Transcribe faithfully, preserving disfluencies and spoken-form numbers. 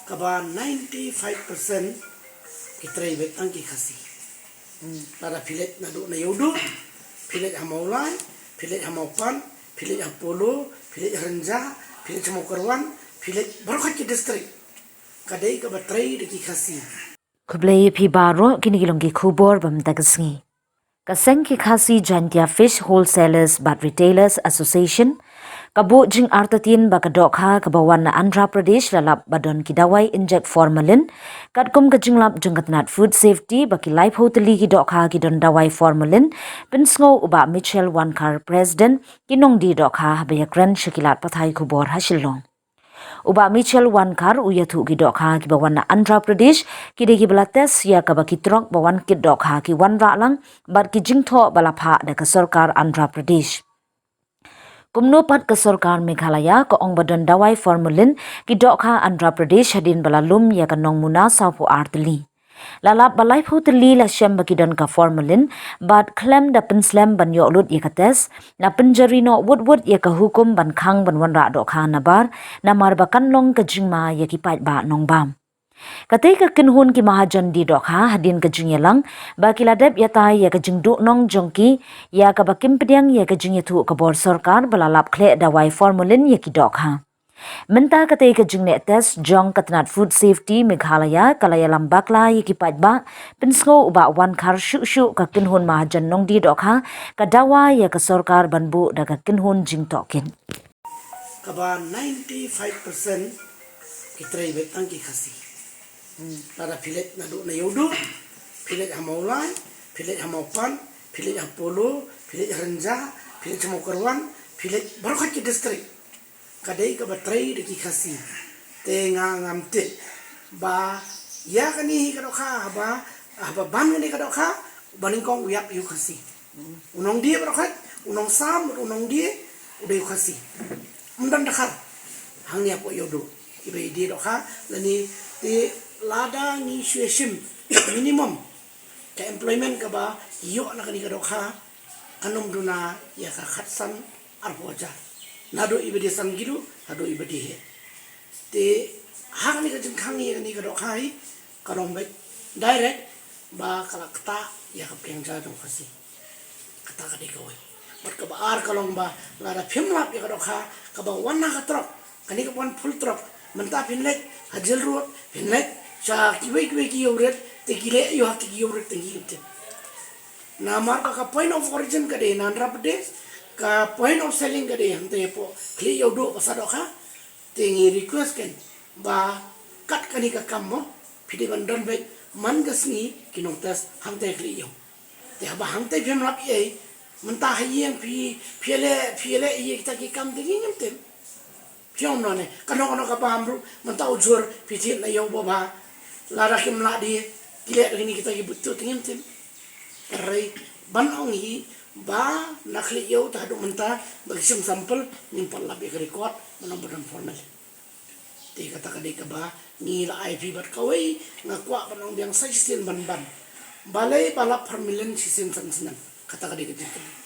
Kaba ninety-five percent ki trei beit tang ki Khasi. Lada phi leit naduh na Ïewduh, phi leit ha Mawlai, phi leit ha Mawpan, phi leit ha Polo, phi leit ha Rynjah, phi leit ha Mawkyrwat, phi leit baroh ki district, ka dei kaba trei da ki Khasi. Khublei ïa phi baroh, kine ki long ki khubor ba mynta ka sngi. Ka seng ki Khasi Jaintia Fish Wholesalers bad Retailers Association ka buh jingartatien ba ka dohkha kaba wan na Andhra Pradesh la lap ba don ki dawai injek formalin. Katkum ka jinglap jong ka tnat Food Safety ba ki laiphew tylli ki dohkha ki don dawai formalin, pynsngew u Bah Michel Wankhar, President ki nongdie dohkha, haba ïakren sha ki lad pathai khubor ha Shillong. U Bah Michel Wankhar u ïathuh ki dohkha kiba wan na Andhra Pradesh ki dei kiba la test ïa kaba ki trok ba wan kit dohkha ki wanrah lang bad ki jingthoh ba la phah da ka sorkar Andhra Pradesh. Kumno pat ka sorkar Meghalaya ka ong ba don dawai formalin ki dohkha Andhra Pradesh hadien ba la lum ïa ka nongmuna sawphew ar tylli. La lap ba laiphew tylli la shem ba ki don ka formalin, bad khlem da pynslem ban ïoh lut ïa ka test, la pynjari noh wut wut ïa ka hukum ban khang ban wanrah dohkha nabar, namar ba kan long ka jingma ïa ki paidbah nongbam. Katei ka kynhun ki mahajon die dohkha hadien ka jingïalang ba ki la dep ïatai ïa ka jingduhnong jong ki ïa kaba kim pdiang ïa ka jingïathuh ka bor sorkar ba la lap khleh dawai formalin ïa ki dohkha. Mynta katei ka jingneh test jong ka tnat Food Safety Meghalaya ka la ïalam bakla ïa ki paidbah, pynsngew u Bah Wankhar shuh shuh ka kynhun mahajon nongdie dohkha ka dawa ïa ka sorkar ban buh da ka kynhun jingtohkit. Kaba ninety-five percent ki trei beit tang ki Khasi. Lada phi leit naduh na Ïewduh, phi leit ha Mawlai, phi leit ha Mawpan, phi leit ha Polo, phi leit ha Rynjah, phi leit ha Mawkyrwat, phi leit baroh ki district, ka dei kaba trei da ki Khasi. Te nga ngam tip ba ïa kane hi ka dohkha, haba, haba ban kane ka dohkha, ba nyngkong u ïap ïa u Khasi. U nongdie baroh, u nongsam, u nongdie, u dei u Khasi. Ym don dkhar hangne hapoh Ïewduh kiba ïadie dohkha lane. Te lada ngi shu ïashim minimum ka employment kaba ïoh na kane ka dohkha, kan ym duna ïa ka khatsan arphew hajar, naduh iba die san kilo haduh iba die heh. Te ha kane ka jingkhang ïa kane ka dohkha hi, ka long beit direct ba ka la ktah ïa ka pliang ja jong u Khasi. Kata ka dei kawei. Bad kaba ar ka long ba lada phim lap ïa ka dohkha kaba wan na ka trok, kane ka wan full trok, mynta phin leit ha Jail Road, phin leit sha kiwei kiwei ki ïew rit, te ki leh ïa ki ïew rit, te ki ïew rit. Namar ba ka point of origin ka dei na Andhra Pradesh, ka point of selling ka dei hangtei hapoh Khlieh Ïewduh ba sah dohkha. Te ngi request kein ba kat kane ka kam mo, phi dei ban don beit man ka sngi ki nongtest hangtei Khlieh Ïew. Te haba hangtei phim lap ei ei, mynta ha ïing phi, phi leh, phi leh ïa kita ki kam, te ngim tim. Phi ong none, kano kano ka bam ruh, mynta ujor phi thied na ïew ba bha. Lada kim lah die, ki leh da kine kita ki butut, te ngim tim. Hynrei ban ong hi ba na Khlieh Ïew te haduh mynta ba ki shim sample, ngim pat lap ïa ka record, mynno ba don formalin. Te kata ka dei kaba ngi la ai phi bad kawei nga kwah ban ong biang sa shisien ban ban. Balei ba lap formalin shisien san snem. Kata ka dei ka jingkylli.